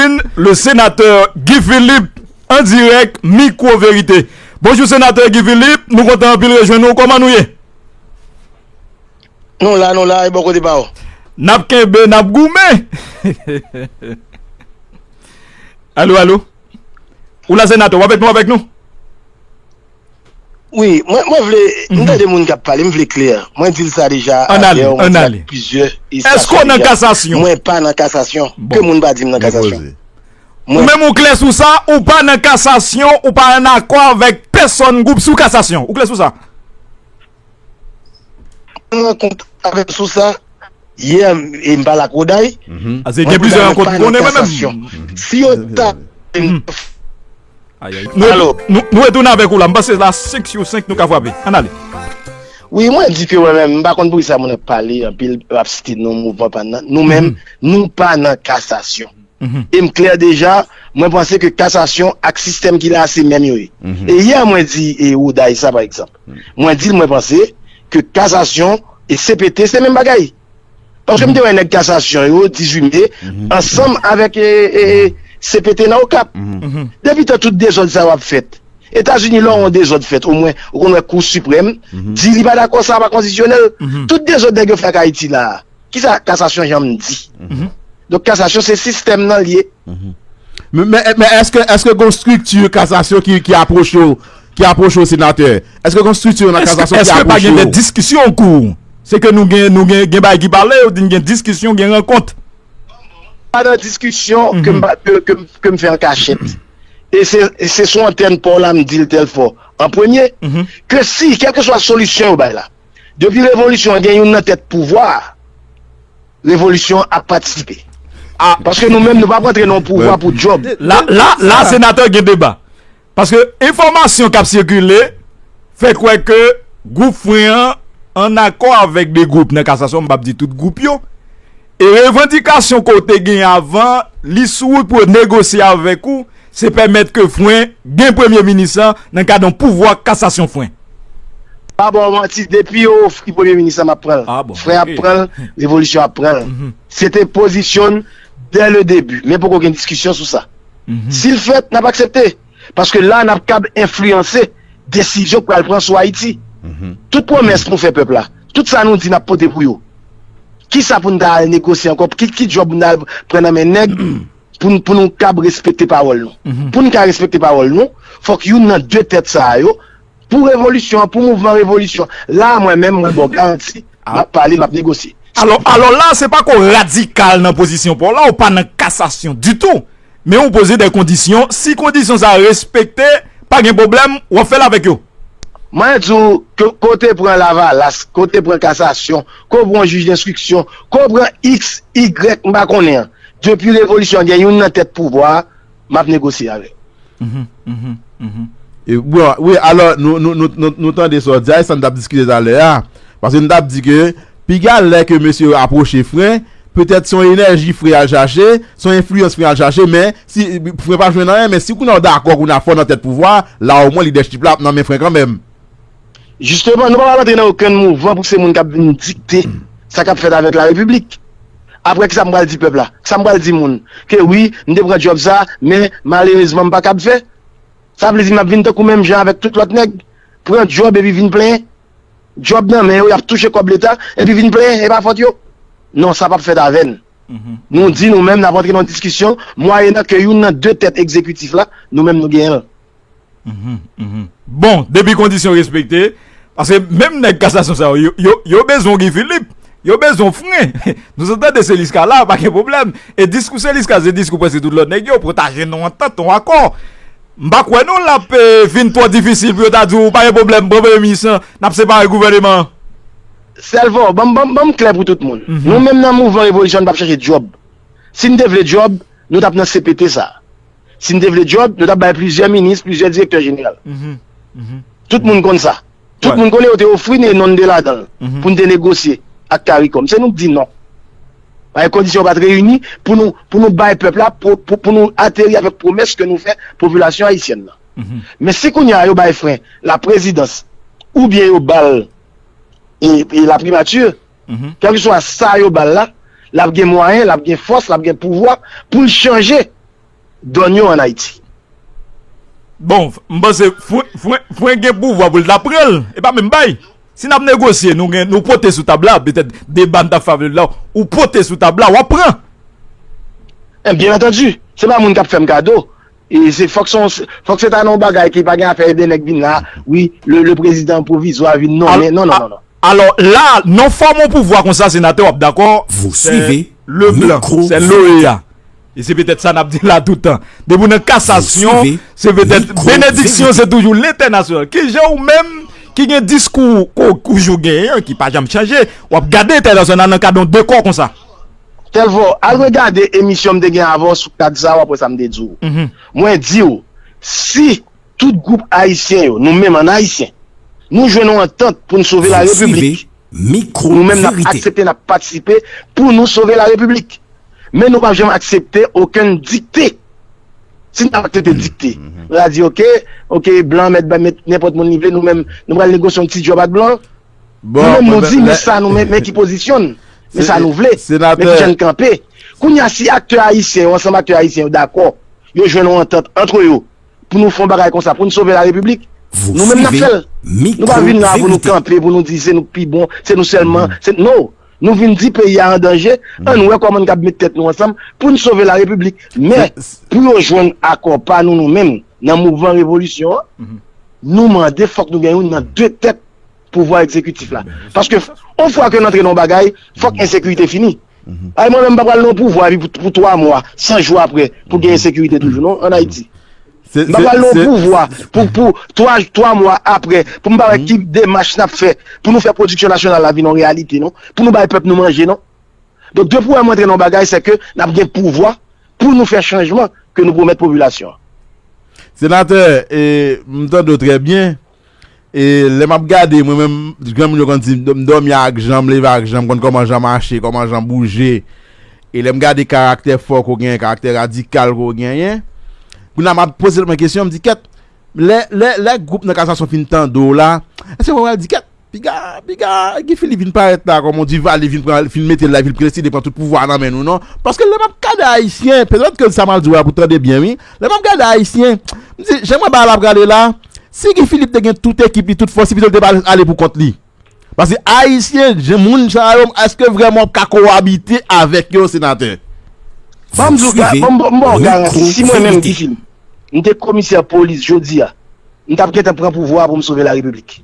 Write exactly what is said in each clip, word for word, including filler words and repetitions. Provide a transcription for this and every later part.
Lin, le sénateur Guy Philippe, an dirèk, Mikwo Verite. Bonjou, senatè Guy Philippe, nou kontan anpil rejwenn ou, kòman nou ye? Nou la, nou la, e bò kote pa w? N ap kenbe, n ap goumen. Alo, alo. Ou la, senatè, w avèk nou, avèk nou? Wi, mwen, mwen vle, m tande moun k ap pale, m vle klè. Mwen di l sa deja ayè, mwen di l ak plizyè estasyon deja. Èske w nan kasasyon? Mwen pa nan kasasyon. Ke moun pa di m nan kasasyon. Ou menm ou klè sou sa, ou pa nan kasasyon, ou pa an akò avèk pèsonn gwoup sou kasasyon. Ou klè sou sa? Mwen rankont avèk sou sa, yè, e m pale ak Roday. Paske gen plizyè rankont m konnen mwen menm. Si yo ta Nou, nou, nou retounen avèk ou la. M panse la senk sou senk nou ka frape. Ann ale. Wi, mwen di ke mwen menm, m pa konn poukisa moun ap pale anpil, ap site non mouvman pa n nan. Nou menm, nou pa nan kasasyon. E m klè deja, mwen panse ke kasasyon ak sistèm ki la a se menm yo ye. E yè mwen di e Roday sa pa egzanp. Mwen di l mwen panse ke kasasyon e C P T se menm bagay. Paske m te wè nèg kasasyon yo, dizuit me, ansanm avèk e, e, e, C P T nan Okap. Depi tan tout dezòd sa yo ap fèt. Etazini, lè yon dezòd fèt, omwen, ou konn wè Kou Siprèm di li pa dakò, sa pa konstitisyonèl. Tout dezòd nèg yo fè ak Ayiti la a, kisa kasasyon janm di? Donk, kasasyon se sistèm nan l ye. Men, men, men èske, èske gon estrikti kasasyon ki, ki apwoche w, ki apwoche w, senatè? Èske gon estrikti nan kasasyon ki apwoche w? Èske pa gen de diskisyon an kou? Se ke nou gen, nou gen, gen bagay ki pale, ou di n gen diskisyon, gen rankont. Pa nan diskisyon ke m pa, ke, ke, ke m fè an kachèt. E se, e se sou antèn pa w la m di l tèl fwa. An premye, ke si, kèlkeswa solisyon yo bay la, depi revolisyon an gen youn nan tèt pouvwa a, revolisyon an ap patisipe. Paske nou menm, nou p ap rantre nan yon pouvwa pou djòb. La, la, la, senatè, gen deba. Paske enfòmasyon k ap sikile fè kwè ke gwoup Fren an ann akò avèk de gwoup nan kasasyon, m p ap di tout gwoup yo. E revandikasyon ke w te gen avan, li sou wout pou yo negosye avèk ou, se pèmèt ke Fren gen premye minis lan nan kad yon pouvwa kasasyon Fren. Pa ba w manti, depi yo ofri premye minis lan, m ap pran l. Fren ap pran l, revolisyon ap pran l. Se te pozisyon n dès le début, men poko gen diskisyon sou sa. Si l fèt, n ap aksepte. Paske la, n ap kab enfliyanse desizyon k pral pran sou Ayiti. Tout pwomès nou fè pèp la, tout sa nou di n ap pote pou yo, kisa pou n ta al negosye ankò? Ki, ki djòb pou n ta al pran nan men nèg pou n, pou nou kab respekte pawòl nou? Pou n ka respekte pawòl nou, fòk youn nan de tèt sa a yo, pou revolisyon an, pou mouvman revolisyon. La a, mwen menm, mwen ba w garanti, m ap pale, m ap negosye. Alò, alò la, se pa ke w radikal nan pozisyon pa w la, ou pa nan kasasyon ditou. Men ou poze de kondisyon. Si kondisyon sa a respekte, pa gen pwoblèm, w ap fè l avèk yo. Mwen di w, ke, ke w te pran Lavalas, ke w te pran kasasyon, ke w pran jij denstriksyon, ke w pran iks, igrèk, m pa konnen an. Depi revolisyon an gen youn nan tèt pouvwa a, m ap negosye avè l. E, bon, wi, alò, nou, nou, nou, nou, nou tande sa w di a, e sa n t ap diskite talè a. Paske n t ap di ke piga lè ke mesye yo apwoche Fren, petèt se yon enèji Fren al chache, se yon enfliyans Fren al chache, men si Fren pa jwenn anyen, men si kounye a w dakò kounye a fò nan tèt pouvwa a, la omwen lidèchip la ap nan men Fren kanmenm. Jisteman, nou pa pral antre nan okenn mouvman pou se moun k ap vin dikte sa k ap fèt avèk larepiblik. Apre, kisa m pral di pèp la? Kisa m pral di moun? Ke wi, m te pran djòb sa, men malerezman, m pa kab fè. Sa vle di m ap vin tankou menm jan avèk tout lòt nèg. Pran djòb epi vin plenyen. Djòb nan men yo, y ap touche kòb leta, epi vin plenyen, e pa fòt yo. Non, sa p ap fèt avè n. Nou di nou menm, n ap antre nan yon diskisyon, mwayennan ke youn nan de tèt egzekitif la, nou menm nou genyen l. Bon, depi kondisyon respekte, paske menm nèg kasasyon sa yo, yo, yo, yo bezwen Guy Philippe, yo bezwen Fren. Nou sot tande Seliska la, pa gen pwoblèm. E diskou Seliska, se diskou prèske tout lòt nèg yo, pwotaje nan yon antant, yon akò. M pa kwè non l ap, eh, vin twò difisil pou yo ta di w, pa gen pwoblèm, pran premye minis lan, n ap separe gouvèneman an. Sèlvò, ban m, ban m, ban m klè pou tout moun. Nou menm nan mouvman revolisyon, n p ap chache djòb. Si n te vle djòb, nou t ap nan C P T sa. Si n te vle djòb, nou t ap bay plizyè minis, plizyè direktè jeneral. Tout moun konn sa. Tout moun konnen yo te ofri n e non n te ladan l pou n te negosye ak CARICOM. Se nou k di non. Paske kondisyon yo pa t reyini pou nou, pou nou bay pèp la, pou, pou, pou nou ateri avèk pwomès ke nou fè popilasyon ayisyèn nan. Men si kounye a yo bay Fren laprezidans oubyen yo ba l e, e laprimati, kèlkeswa sa yo ba l la, l ap gen mwayen, l ap gen fòs, l ap gen pouvwa pou l chanje done yo ann Ayiti. Bon, m panse fren, fren, fren gen pouvwa pou l ta pran l. E pa menm bay. Si n ap negosye, nou gen, nou pote sou tab la, petèt deba n t ap fè avè l la, ou pote sou tab la, w ap pran. Eh, byen antandi, se pa moun k ap fè m kado. E se fòk se yon, fòk se ta nan yon bagay ki pa gen afè de nèg vin la, wi, le, le président provisoire vin nonmen. Non, non, non, non. Alò, la, nan fòm yon pouvwa konsa, senatè, w ap dakò, se le blan, se l'O E A. E se petèt sa n ap di la toutan. Depi w nan kasasyon, se petèt benediksyon, se toujou lentènasyonal. Kijan ou menm ki gen diskou kou, kou jou genyen, ki pa janm chanje, w ap gade entènasyonal nan kad yon dekò konsa? Telvo, al regade emisyon m te gen avè w sou kad sa, w ap wè sa m te di w. Mwen di w, si tout gwoup ayisyen yo, nou menm an ayisyen, nou jwenn yon antant pou n sove la repiblik. Nou menm n ap aksepte, n ap patisipe pou nou sove la repiblik. Men nou p ap janm aksepte okenn dikte. Si n t ap aksepte dikte, nou ta di, oke, oke, blan mèt bay, mèt nenpòt moun li vle, nou menm, nou pral negosye yon ti djòb ak blan. Nou menm, nou di, men sa nou, men, men ki pozisyon n, men sa nou vle, men ki jan n kanpe. Kounye a, si aktè ayisyen yo, ansanm aktè ayisyen yo dakò, yo jwenn yon antant antre yo, pou nou fè yon bagay konsa, pou n sove la repiblik, nou menm n ap fè l. Nou pa vin la pou nou kanpe, pou nou di se nou k pi bon, se nou sèlman, se, no. Nou vin di peyi a an danje, ann wè kòman n kab met tèt nou ansanm pou n sove la repiblik. Men, pou yo jwenn akò pa nou, nou menm, nan mouvman revolisyon an, nou mande fòk nou gen youn nan de tèt pouvwa egzekitif la. Paske, yon fwa ke n antre nan yon bagay, fòk ensekirite fini. Ay, mwen menm, m pa pral nan yon pouvwa epi pou, pou twa mwa, san jou apre, pou gen ensekirite toujou, non, ann Ayiti. M pa pral nan yon pouvwa pou, pou twa, twa mwa apre, pou m pa wè ki demach n ap fè pou nou fè pwodiksyon nasyonal la vin yon reyalite, non. Pou nou bay pèp nou manje, non. Donk, depi w wè m antre nan yon bagay, se ke n ap gen pouvwa pou nou fè chanjman ke nou pwomèt popilasyon an. Senatè, e, m tande w trè byen. E lè m ap gade, mwen menm, granmoun yo konn di, m dòmi ak jan, m leve ak jan, m konn kòman jan mache, kòman jan bouje. E lè m gade karaktè fò ke w genyen, karaktè radikal ke w genyen, kounye a m ap poze mwen kesyon, m di, kèt, lè, lè, lè gwoup nan kasasyon fin tande w la, èske w pral di, kèt, piga, piga, Guy Philippe vin parèt la, kòm on di, Vali vin pran, fin mete l la, vin deside pran tout pouvwa a nan men nou, non? Paske lè m ap gade Ayisyen, petèt ke sa m ap di w la pou tande byen, wi. Lè m ap gade Ayisyen, m di, jan mwen bagay la prale la, si Guy Philippe te gen tout ekip li, tout fòs li, pito l te ale pou kont li. Paske Ayisyen, jan moun sa yo, èske vrèman w ap ka kowabite avèk yo, senatè? Ban m di w, ban m, ban m ba w garanti, si mwen menm Guy Philippe, m te komisè polis jodi a, m t ap gentan pran pouvwa a pou m sove la repiblik.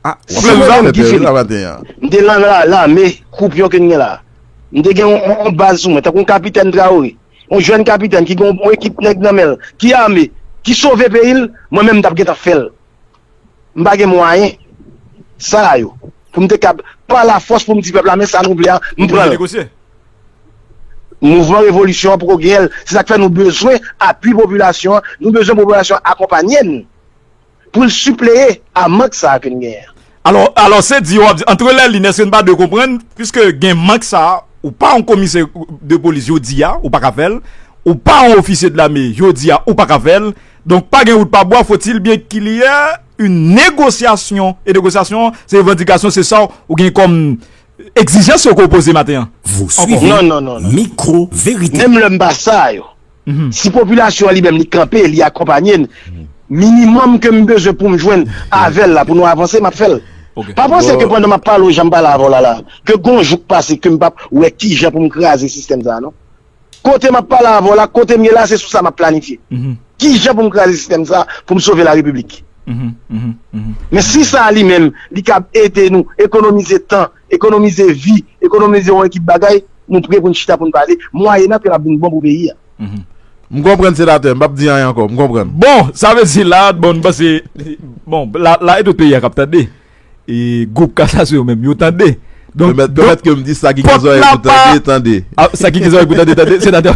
Ah, w ap fè sa maten an. M te nan lame, kwoupyon ke n gen la. M te gen yon, yon, yon baz sou mwen, tankou yon kapitèn Traoré. Yon jèn kapitèn ki gen yon, yon ekip nèg nan men l, ki ame, ki sove peyi l, mwen menm m t ap gentan fè l. M pa gen mwayen sa yo. Pou m te kab, pa lafòs pou m di pèp la, men sa nou vle a, m pran l. Mouvman revolisyon an poko gen l. Se sa k fè nou bezwen apui popilasyon an, nou bezwen popilasyon an akonpanye n. Pou l sipleye a mank sa a ke n genyen an. Alò, alò, se di, w ap di, antre lè liy, èske n pa dwe konprann, piske gen mank sa a, ou pa yon komisè de polis jodi a, ou pa ka fè l, ou pa yon ofisye de lame jodi a, ou pa ka fè l, donk pa gen wout pa bwa, faut-il bien qu'il y ait une négociation, e negosyasyon, se revandikasyon, se sa ou gen kòm egzijans yo ke w poze maten an. Vous suivez Micro Vérité. Menm lè m pa sa yo, Si popilasyon an li menm li kanpe, li akonpanye n, minimòm ke m bezwen pou m jwenn avè l la pou nou avanse, m ap fè l. Pa panse ke pandan m ap pale w jan m pale avè w la la, ke gon jou k pase ke m p ap wè kijan pou m kraze sistèm sa a non. Kote m ap pale avè w la, kote m ye la, se sou sa m ap planifye. Kijan pou m kraze sistèm sa a pou m sove la repiblik. Men si sa a li menm, li kab ede nou ekonomize tan, ekonomize vi, ekonomize yon ekip bagay, nou pre pou n chita pou n pale, mwayenan ke l ap vin bon pou peyi a. M konprann senatè, m p ap di anyen ankò, m konprann. Bon, sa vle di la, bon, m panse, bon, la, la e tout peyi a k ap tande. E gwoup kasasyon yo menm, yo tande. Donk, donk, pèmèt ke m di sa ki gen zòrèy pou tande, tande. Sa ki gen zòrèy pou tande, tande, senatè.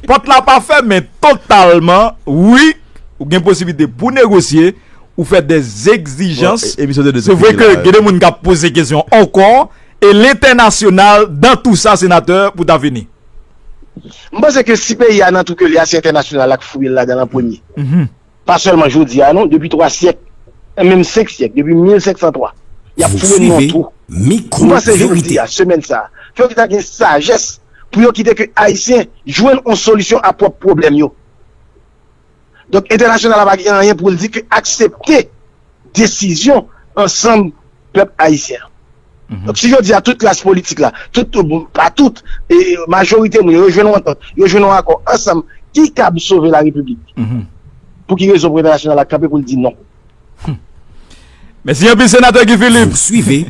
Pòt la pa fèmen totalman, wi, ou gen posiblite pou negosye, ou fè dè egzijans. Se vre ke gen de moun k ap poze kesyon ankò, e lentènasyonal dan tou sa, senatè, pou ta vini. M panse ke si peyi a nan twou ke li a, se entènasyonal la k fouye l ladan l an premye. Pa sèlman jodi a non, depi twa syèk, menm senk syèk, depi mil senk san twa, y ap fouye n nan yon twou. M panse jodi a, semèn sa a, fòk ta gen sajès pou yo kite ke Ayisyen jwenn yon solisyon a pwòp pwoblèm yo. Donk, entènasyonal la pa gen anyen pou l di ke aksepte desizyon ansanm pèp ayisyen an. Donk, si jodi a tout klas politik la, tout, tout, bon, pa tout, e majorite moun yo, yo jwenn yon antant, yo jwenn yon akò ansanm, ki kab sove la repiblik pou ki rezon pou entènasyonal la kanpe pou l di non? Mèsi anpil, Senatè Guy Philippe. Vous suivez